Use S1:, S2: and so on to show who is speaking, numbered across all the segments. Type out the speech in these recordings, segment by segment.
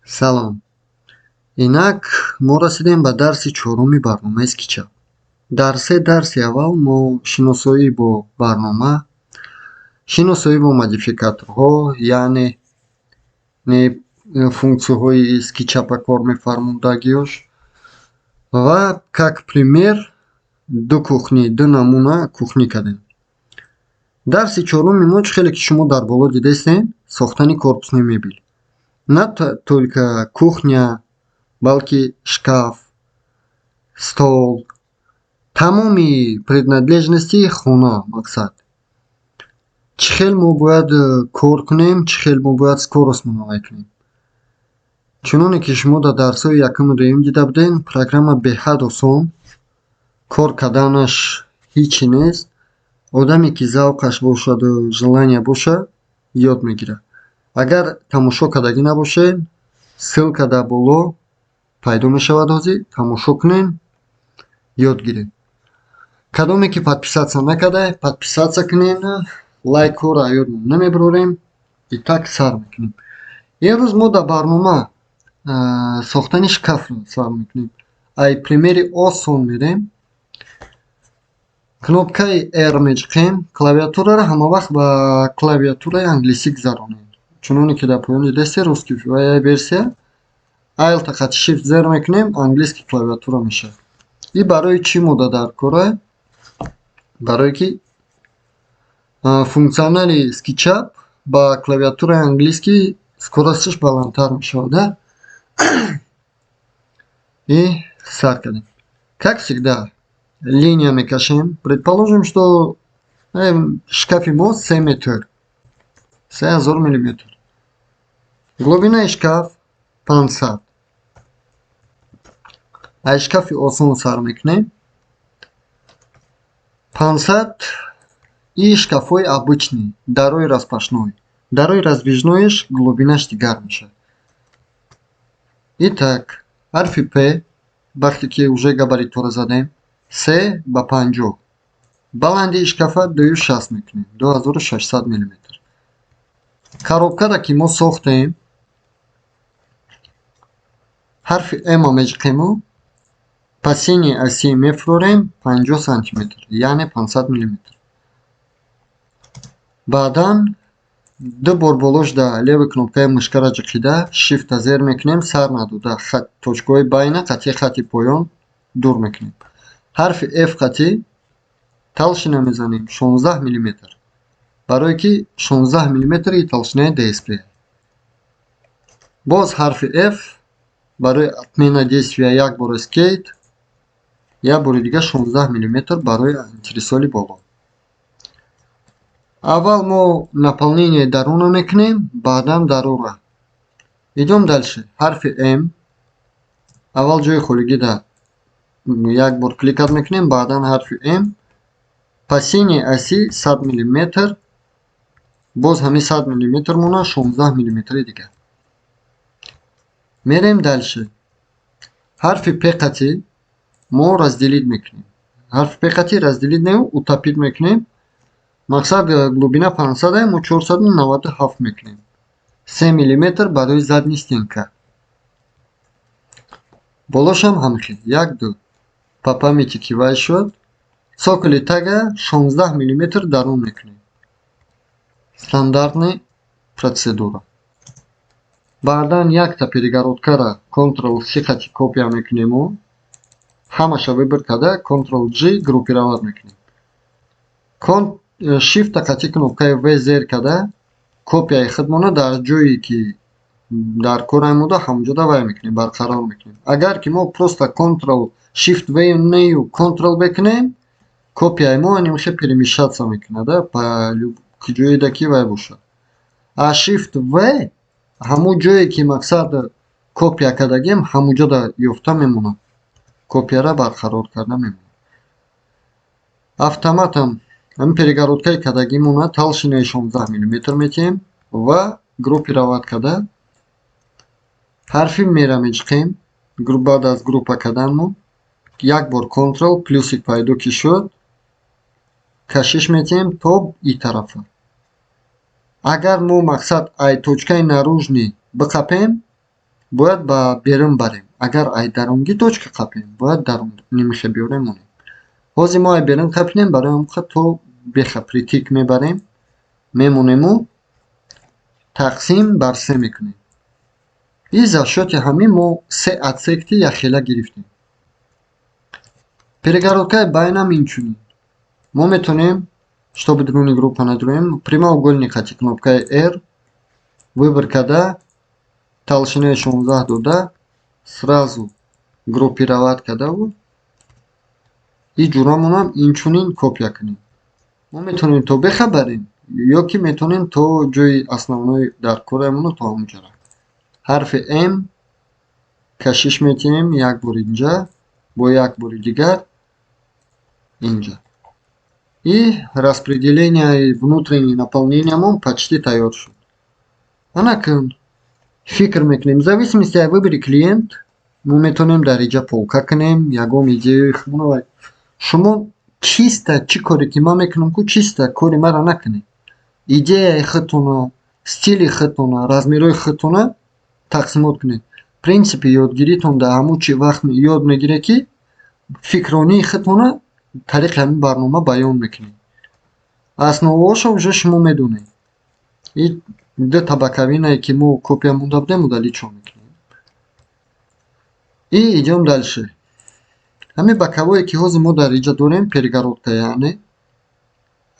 S1: Салом. Инак мо расидем ба дарси чоруми барномаи SketchUp. Дар се дарси аввал мо шиносоӣ бо барнома, шиносоӣ бо модификаторҳо, яъне функсияҳои SketchUp кор мефармудагиёш ва как пример ду кухни, ду намуна кухни кардем. Дарси чоруми мо, чӣ хеле ки шумо дар боло дидастед, сохтани корпусной мебел. На только кухня, балки шкаф, стол, тамоми принадлежности хона. Мақсад, чӣ хел мо бояд кор кунем, чӣ хел мо бояд скорость муновай кунем. Чуноне ки шумо дар дарсҳои якуму дуюм дида будед, программа беҳад осон, кор карданаш ҳичи нест. Одаме ки завқаш бошаду желание бошад, ёд мегирад. Агар тамошо кардагӣ набошед, ссылка дар боло пайдо мешавад, ҳозир тамошо кунед, ёд гиред. Кадоме ки подписаться накарда, подписаться кунед, лайкҳоро ёдмон намебарорем. Итак, сар мекунем. Имрӯз мо дар барнома сохтани шкафро сар мекунем. Ай примери осон мерем. Кнопкаи R меҷиқем. Клавиатураро ҳамавақт ба клавиатураи англисӣ гузаронед. Чуноне ки дар поён дидастед, русский версия. Alt қати Shift зер мекунем, английский клавиатура мешавад. И барои чӣ мода дар кора? Барое ки функсионали SketchUp ба клавиатураи английский скоросташ баландтар мешавад. И сар кардем. Как всегда, линия мекашем. Предположим, что шкафи мо 3 метр, 3000 миллиметр. Глубинаи шкаф 500. Аз шкафи осон сар мекунем. 500. И шкафҳои обычный, дарои распашной. Дарои раздвижноиш глубинаш дигар мешавад. Итак, ҳарфи П, вақте ки уже габаритҳоро задем, се ба 50. Баландии шкафа 2,60 мекунем, 2600 миллиметр. Коробкара ки мо сохтем, ҳарфи М-а меҷиқему по синей оси мефурорем 50 сантиметр, яъне 500 миллиметр. Баъдан ду бор болошда левый кнопкаи мышкаро ҷиқида, Shift-а зер мекунем, сар надода точкаҳои байна қатъи хатти поён дур мекунем. Ҳарфи F қатъи толщина мезанем 16 миллиметр, барое ки 16 миллиметри толщинаи ДСП. Боз ҳарфи F барои отмена действия, як бор Escape, як бори дига 16 миллиметр барои антресоли боло. Аввал мо наполнение даруна мекунем, баъдан дарура. Идём дальше. Ҳарфи М, аввал ҷои холигида як бор кликать мекунем, баъдан ҳарфи М, по синей оси 100 миллиметр, боз ҳамин 100 миллиметр мона 16 миллиметри дигар. Мерем дальше. Ҳарфи П қатъи мо разделить мекунем. Ҳарфи П қатъи разделить не, утопить мекунем. Мақсад, глубина 500, мо 497 мекунем, 3 миллиметр барои задний стенка. Болошам ҳамхел, як, ду, по памяти ки вай шуд. Цоколи тага 16 миллиметр дарун мекунем, стандартный процедура. Баъдан якта перегородкара Ctrl C қати копия мекунему, ҳамаша выбор карда, Ctrl G, группировать мекунем. Shift қати кнопкаи V зер карда, копияи худмона дар ҷое ки дар кор омода, ҳамонҷода вай мекунем, барқарор мекунем. Агар ки мо просто Ctrl Shift V нею Ctrl бикунем, копияи мо анимише перемещаться мекунад па ҷоеда ки вай бошад. А Shift V ҳамон ҷое ки мақсад копия кардагем, ҳамонҷода ёфта мемонад, копияра барқарор карда мемонад автоматом. Ҳамин перегородкаи кардагимона толщинаи 16 миллиметр метиҳем ва группировать карда, ҳарфи М-ра меҷиқем. Баъд аз группа карданмо як бор Ctrl, плюсик пайдо ки шуд, кашиш метиҳем то и тарафа. Агар мо мақсад ай точкаи наружный биқапем. Бояд ба берун барем. Агар ай дарунгӣ точка қапем, бояд дарун нимихе биёрем, монем. Ҳозир мо ай берун қапинем, барои ҳамқа то беха впритык мебарем, мемонему, тақсим бар се мекунем. И за счёти ҳамин мо се отсекти якхела гирифтем. Перегородкаи байнам инчунин. Мо метавонем, чтобы дуруни группа надуроем, прямоугольник қати кнопкаи R выбор карда, толщинаи 16 дода, сразу группировать кардаву и ҷурамонам инчунин копия кунем. Мо метавонем то беха барем ё ки метавонем то ҷои основной дар кораамоно то ҳамонҷора. Ҳарфи М кашиш метиҳем як бор инҷа, бо як бори дигар инҷа. И распределение внутреннее наполнениямон почти тайёр шуд. Анакун фикр мекунем, в зависимости от выбори клиент, мо метавонем дар инҷа полка кунем, ягон идеяи худро. Шумо чисто чӣ коре ки ман мекунам ку, чисто кори маро накунед. Идеяи худтона, стили худтона, размерҳои худтона тақсимот кунед. Принсипи ёдгиритон дар ҳамун чи вақт ёд мегиред, ки фикронии худтона тариқи ҳамин барнома баён мекунед. Основаҳошо уже шумо медонед. И дута боковинае, ки мо копия монда будем, удалить мекунем. И идём дальше. Ҳамин боковое, ки ҳозир мо дар инҷа дорем, перегородка, яъне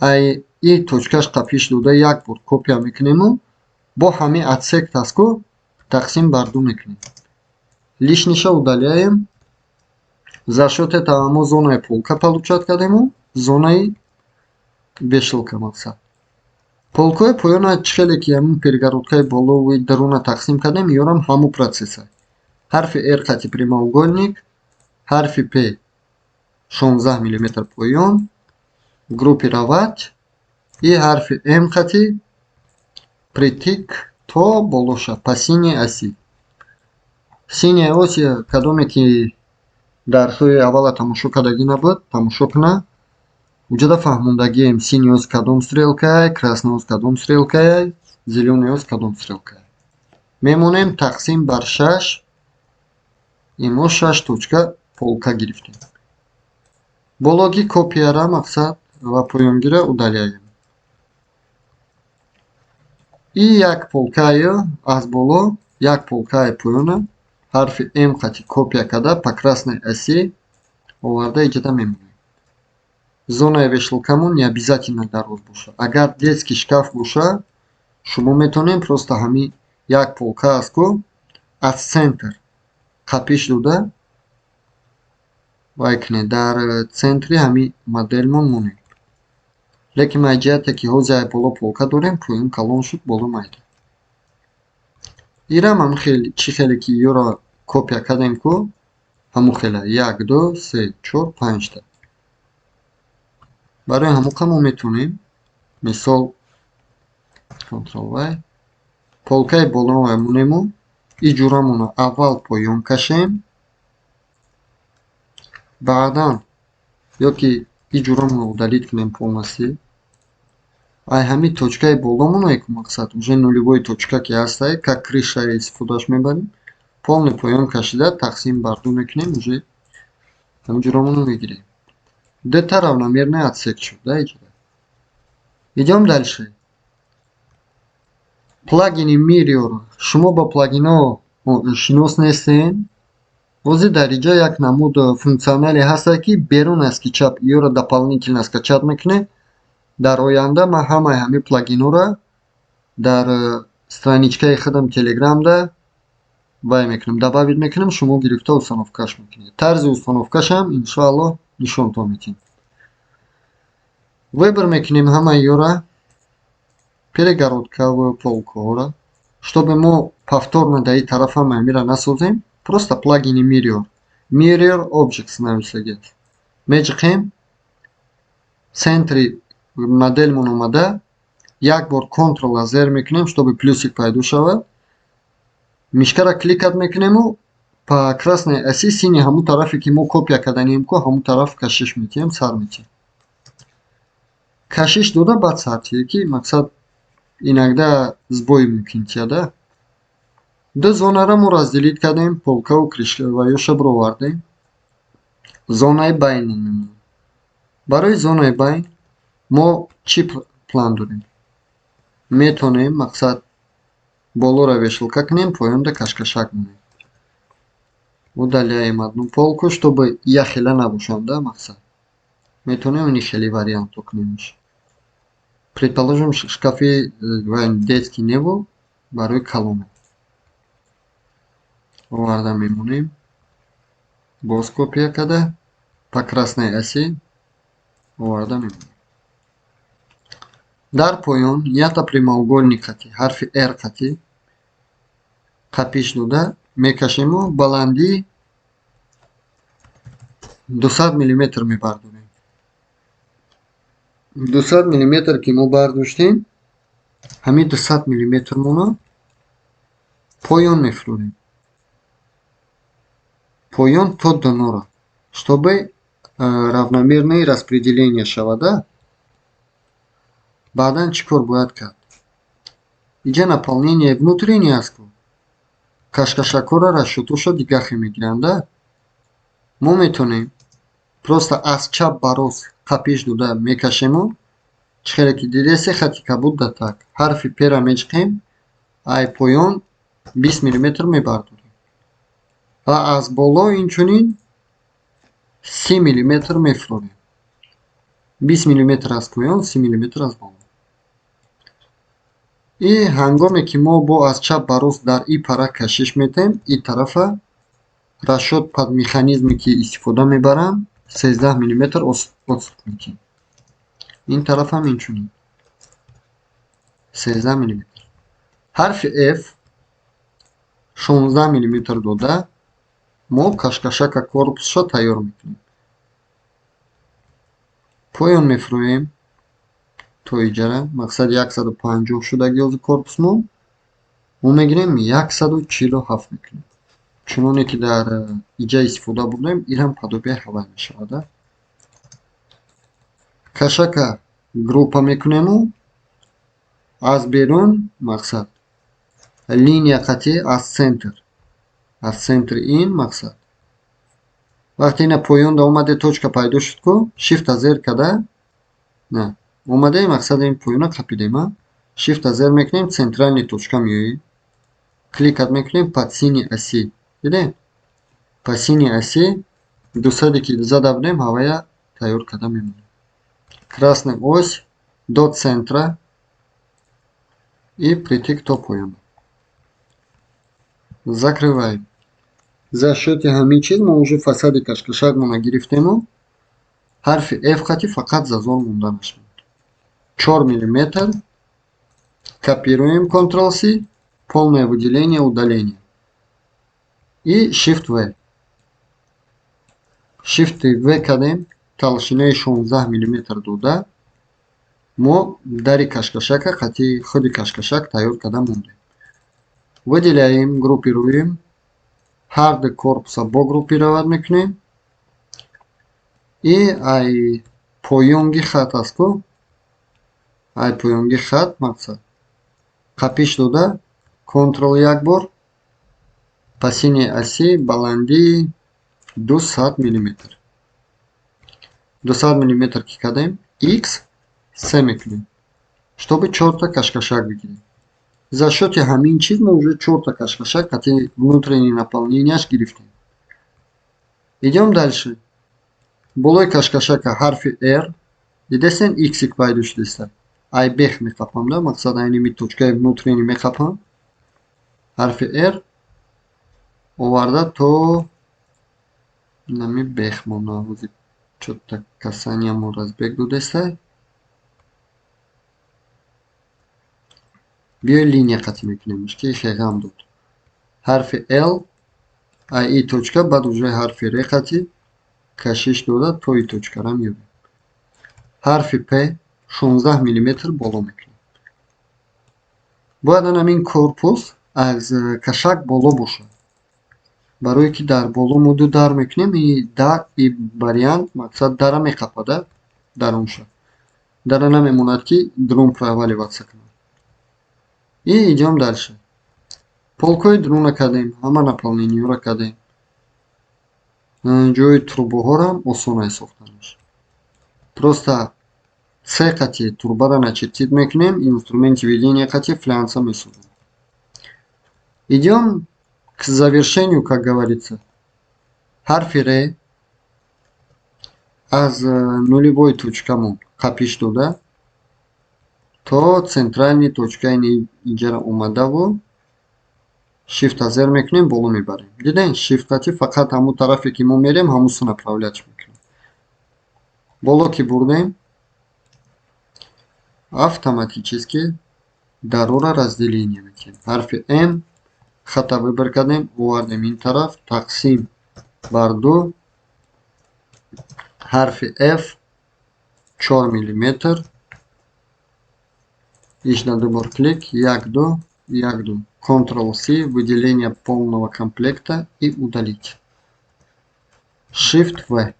S1: ай и точкаш қапиш дода, як бор копия мекунему, бо ҳамин отсек аст ку, тақсим бар ду мекунем. Лишниша удаляем. За счёт этого мо зонаи полка получать кардему, зонаи вешалка мақсад. Полкаи поёна чӣ хеле ки ҳамин перегородкаи болову даруна тақсим кардем, ёрам ҳамун процесса. Ҳарфи R қати прямоугольник, ҳарфи П 16 мм поён, группировать и ҳарфи М қати впритык то болоша по синей оси. Синяя ось, кадоме ки дарсҳои аввала тамошо кардагӣ набуд, тамошо куна. Уҷода фаҳмондагием, синий ось кадом стрелкае, красный ось кадом стрелкае, зелёный ось кадом стрелкае. Мемонем тақсим бар шаш, и мо шаш точка полка гирифтем. Бологи копияра мақсад ва поёнгира удаляем. И як полкаи аз боло, як полкаи поёна ҳарфи М қати копия карда, по красной оси оварда, иҷода мемонем. Зонаи вешалкамон не обязательно дароз боша. Агар детский шкаф боша, шумо метавонед просто ҳамин як полка аст ку, аз центр қапиш дода вай кунед, дар центри ҳамин моделмон монем. Лекин мо ҷиҳате ки ҳозир ай боло полка дорем, поён калон шуд, боло майда. Ирам ҳамин хел, чӣ хеле ки ёро копия кардем ку, ҳамун хела як, ду, се, чор, панҷта. Барои ҳамон мо метавонем, мисол, Ctrl V, полкаи болоро монему, и ҷурамонро аввал поён кашем, баъдан ё ки и ҷурамонро удалить кунем полностью. Ай ҳамин точкаи боломоно ку, мақсад уже нулевой точка ки ҳастай, как крыша истифодааш мебарем, полный поён кашида, тақсим бар ду мекунем, уже ҳамин ҷурамонро мегирем. Дута равномерный отсек шуд да иҷода. Идём дальше. Плагини Mirror. Шумо ба плагинҳо шинос нестед. Ҳозир дар инҷа як намуд функсионале ҳастад, ки берун аз SketchUp ёро дополнительно скачать мекунед. Дар оянда ман ҳамаи ҳамин плагинҳоро дар страничкаи худам Телеграмда вай мекунам, добавить мекунам, шумо гирифта установкаш мекунед. Тарзи установкашам иншоаллоҳ нишонтон медиҳем. Выбор мекунем ҳамаи ёра, перегородкаву полкаҳоро, чтобы мо повторно дар ин тараф ҳамаи ҳамира насозем. Просто плагини Mirror, Mirror Objects нависагӣ аст. Меҷиқем, центри моделмон омада, як бор Ctrl зер мекунем, чтобы плюсик пайдо шавад. Мышкара кликать мекунему, по красной оси синий, ҳамун тарафе ки мо копия карданием ку, ҳамун тараф кашиш метиҳем, сар метиҳем. Кашиш дода, баъд сар тиҳе, ки мақсад иногда сбой мумкин тияда. Ду зонаро мо разделить кардем, полкаву крышка ва ёша бировардем. Зонаи байн мемонад. Барои зонаи байн мо чӣ план дорем? Метавонем, мақсад, болоро вешалка кунем, поёнда кашкашак монем. Удаляем одну полку, чтобы яхела набошанда, мақсад. Метавонем ини хели вариантро кунемш. Предположим, шкафи детский неву, барои калона. Оварда мемонем. Боз копия карда по красной оси оварда мемонем. Дар поён якта прямоугольник қати ҳарфи R қати қапиш дода мекашему, баландии 200 миллиметр мебардорем. 200 миллиметр ки мо бардоштем, ҳамин 200 миллиметрмоно поён мефурорем. Поён то донора, чтобы равномерное распределение шавада. Баъдан чӣ кор бояд кард? Иҷа наполнение внутреннее аст ку. Кашкашакҳоро расчётошо дигахе мегиранда. Мо метавонем просто аз чап ба рост қапиш дода мекашему, чӣ хеле ки дидесе, хати кабуд да так. Ҳарфи П-ра мечиқем, ай поён 20 миллиметр мебардорем. Ва аз боло инчунин 30 миллиметр мефурорем. 20 миллиметр аз поён, 30 миллиметр аз боло. И ҳангоме ки мо бо аз чап ба рост дар и пара кашиш метаҳем, и тарафа расчёт под механизме ки истифода мебарам, 13 миллиметр отступ мекунем. Ин тарафам инчунин 13 миллиметр. Ҳарфи F, 16 миллиметр дода, мо кашкашака корпусша тайёр мекунем. Поён мефурӯем то иҷара, мақсад, 150 шудаги ҳозир корпусмон, мо мегирем, 147 мекунем. Чуноне ки дар иҷа истифода бурдем, инам подобие ҳавай мешавад. Кашака группа мекунему, аз берун, мақсад, линия қатъи аз центр, аз центри ин, мақсад, вақте ина поёнда омаде, точка пайдо шуд ку, шифта зер када на омадаи, мақсад, ин поёна қапидем, шифта зер мекунем, центральный точка меоем, кликать мекунем по синей оси. Дидем, по синей оси 200-е ки зада будем, ҳавая тайёр карда мемонем. Красная ось до центра и притык то поёна. Закрываем. За счёти ҳамин чиз мо уже фасади кашкашакмона гирифтему, ҳарфи F қати фақат зазор монданаш монд. 4 миллиметр копируем, Ctrl C, полное выделение, удаление и Shift V. Shift V кардем, толщинаи 16 миллиметр дода, мо дари кашкашака қати худи кашкашак тайёр карда мондем. Выделяем, группируем, ҳар ду корпуса бо группировать мекунем и ай поёнги хат аст ку, ай поёнги хат, мақсад, қапиш дода, Ctrl як бор, по синей оси баландии 200 миллиметр. 200 миллиметр ки кардем, x се мекунем, чтобы чорта кашкашак бигирем. За счёти ҳамин чиз мо уже чорта кашкашак қати внутреннее наполненияш гирифтем. Идём дальше. Болои кашкашака ҳарфи R, дидесен, иксик пайдо шудеста. Ай бех меқапам да, мақсад, айними точкаи внутренний меқапам, ҳарфи R оварда то нами бех мона. Ҳозир чё-то касаниямо разбег додестай. Биёй, линия қатъ мекунемш, ки хеғам дод. Ҳарфи L, ай и точка, баъд уже ҳарфи Р қатъи кашиш дода то и точкара меёбем. Ҳарфи П, 16 миллиметр боло мекунем. Бояд ҳамин корпус аз кашак боло бошад, барое ки дар боло мо ду дар мекунем. И дар и вариант, мақсад, дара меқапада, дарунша дара намемонад, ки дрон проваливаться кунад. И идём дальше. Полкои дуруна кардем, ҳама наполнениёро кардем. Ҷои трубаҳорам осонае сохтанаш. Просто С қати трубара начертить мекунем, инструменти ведения қати флянца месозем. Идём к завершению, как говорится. Ҳарфи Р аз нулевой точкамон қапиш дода то центральный точкаи иҷара омадаву Shift зер мекунем, боло мебарем. Дидем, Shift қати фақат ҳамун тарафе ки мо мерем, ҳамун су направлять мекунем. Боло ки бурдем, автоматически дарора разделение мекунем. Ҳарфи М, хата выбор кардем, овардем ин тараф, тақсим бар ду, ҳарфи F, 4 миллиметр, ишна ду бор клик, як, ду, як, ду, Ctrl C, выделение полного комплекта и удалить. Shift V.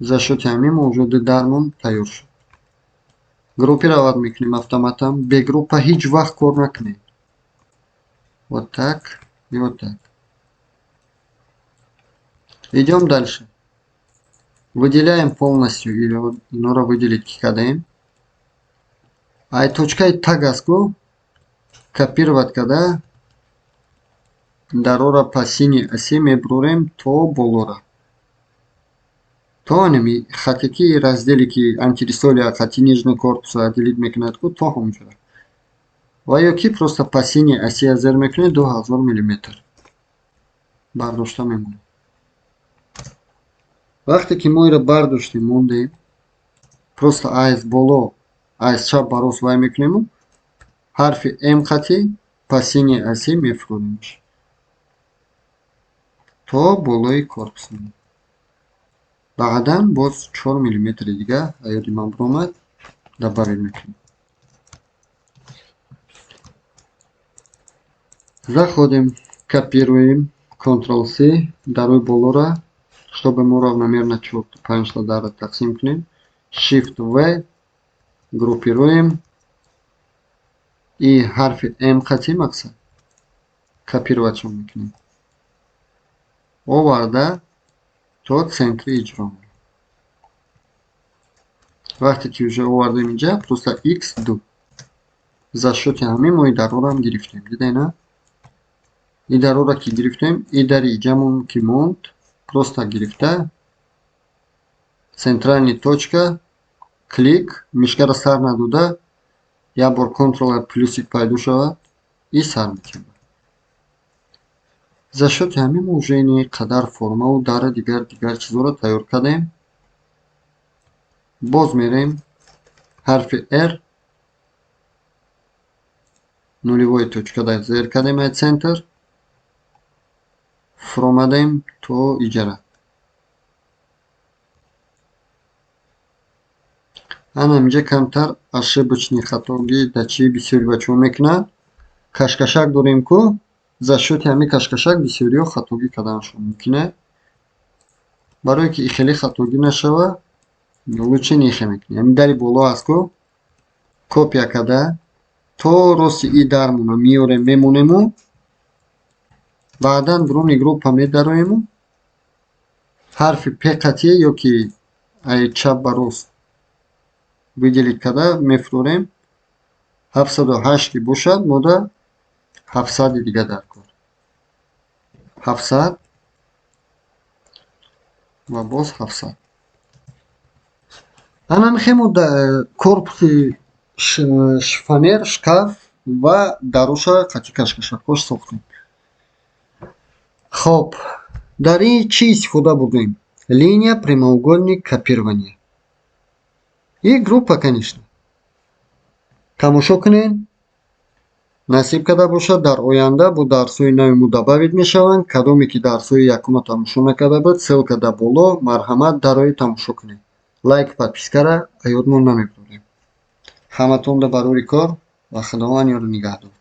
S1: За счёти ҳамин мо уже ду дармон тайёр шуд. Группировать мекунем автоматом. Бе группа ҳеҷ вақт кор накунед. Вот так и вот так. Идем дальше. Выделяем полностью или инора выделить кардем. Ай точкаи таг аст ку, копировать карда дарора по синей оси мебурем то болора. То анами хате ки разделе ки антресолия хати нижний корпуса делить мекунад ку, то ҳамонҷора. Ва ё ки просто по синей оси зер мекунед, 2000 миллиметр. Бардошта мемонад. Вақте ки мо инро бардоштем, мондем, просто аз боло, аз чап ба рост вай мекунему, ҳарфи М қати по синей оси мефуроримш то болои корпус. Баъдан боз 4 миллиметри дига аёди ман биромад, добавить мекунем. Заходим, копируем, Ctrl-C, дарои болора, чтобы мо равномерно 4-5 дара тақсим кунем. Shift V, группируем и ҳарфи М қати мақсад копировать мекунем. Оварда то центри иҷро. Вақте ки уже овардем инҷа, просто X2. За счёти ҳамин мо и дарорам гирифтем. Дидед, на? И дарора ки гирифтем, и дари иҷамон ки монд, просто гирифта центральный точка клик, мишкаро сар надода, як бор Ctrl плюсик пайдо шавад и сар метиҳем. За счёти ҳамин мо уже ини қадар формаву дара дигар чизҳоро тайёр кардем. Боз мерем ҳарфи R, нулевой точка дар зер кардем ай центр, фуромадем то иҷара. Ана инҷа камтар ошибочный хатогӣ дар чӣ бисёри бачаҳо мекунанд. Кашкашак дорем ку, за счёти ҳамин кашкашак бисёриҳо хатогӣ карданашон мумкин аст. Барое ки хеле хатогӣ нашава, лучше нехе мекунем. Ҳамин дари боло аст ку, копия карда то рости и дармона меорем, мемонему, баъдан дуруни группа медароему, ҳарфи П қатъӣ ё ки ай чап ба рост выделить карда мефурорем. 708 ки бошад, мода 700 дига дар кор. 700 ва боз 700. Ана мехоҳем корпуси шифонер, шкаф ва дароша қати кашкашакҳош сохтем. Хоб, дар ин чӣ истифода бурдем? Линия, прямоугольник, копирование. И группа, конечно. Тамошо кунед. Насиб карда бошад, дар оянда бо дарсҳои нави мо добавить мешаванд. Кадоме ки дарсҳои якума тамошо накарда буд, ссылка дар боло, марҳамат дарои тамошо кунед. Лайк, подпискара аёдмон намебарорем. Ҳаматонда барори кор ва Худованд ёру нигаҳдор.